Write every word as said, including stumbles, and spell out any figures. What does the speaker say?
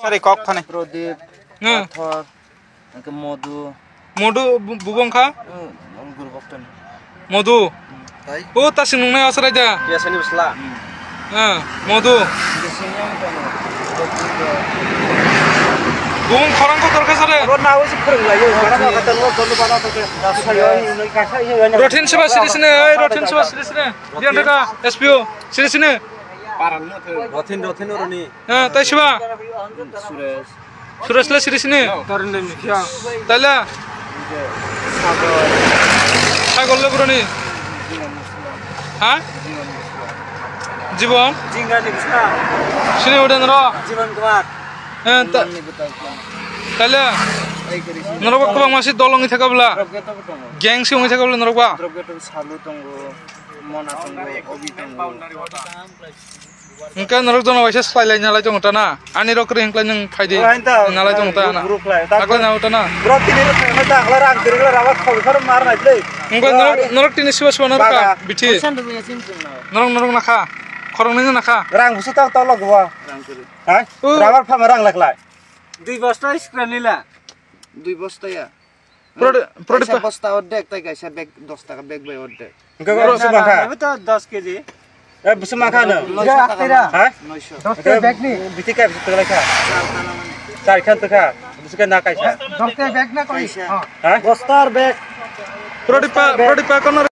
Sari kok thani. Prodip, Hmm. Pathor, hwnkhe Modu. Modu bu-, bubong kha? Hmm, guru boktan. Modu. Hmm, tai? O, ta sing nungnai aswrai da. Biasani bwsla. Hmm. Ah, Modu. Biasani yang tano. Bubong khorang ko torkha sare. Abo nawi se phwrwng lai, mana ma kata lo, dono bana to ke. Rothin seba siri sini, oi, Rothin seba siri sini. Diyan thaka, S P O, siri sini. Rothin, Rothin oroni. Ah, tai seba. Suresh. Suresh le siri sini. Tarun le Mukhiya. Taila. Sagol. Sagol le buroni. Ha? Jibon. Jingani bwsa. Sini udan ro. Jibon Kumar. Eh, ta-, taila. Norok kwbangma si dol wngwi thaka bwla. Gang si wngwi thaka bwla norok ba. Salu tongo, Mona tongo, Obi tongo. Hwnkhe norok jono waisa swlailaina lai tongo ta na? Ani rok kwrwi hwnkhe nwng phaidi. O, hain ta, nalai tongo ta na? Group lai, ta Aklai na ta na? Bro, tini rok khaina ta, aklai rang kwrwi, aklai rang khol sar mar nai le. Hwnkhe norok, norok tini siba siba norok ka, bithi. Norok, norok nakha. Khoroknwi nakha. Rang busu ta, ta lok bo. Rang kwrwi. Hai? O. Rang ar phama rang laklai. Dui bosta screen lila. Dui bosta ya. Prodi-, Prodipa. Kaisa bosta ordek, tai kaisa bag dos taka bag bai ordek. Hwnkhe oro bwswk mankha? Abo to dos kg. Eh, bwswk mankha no? Noisho taka. Ha? Noisho. Dos taka bag ni? Biti kai bwswk twlai kha? Char khan twkha. Bwswk na kaisa? Dos taka bag na koi? Kaisa. Ha? Bostar bag. Prodipa, Prodipa kono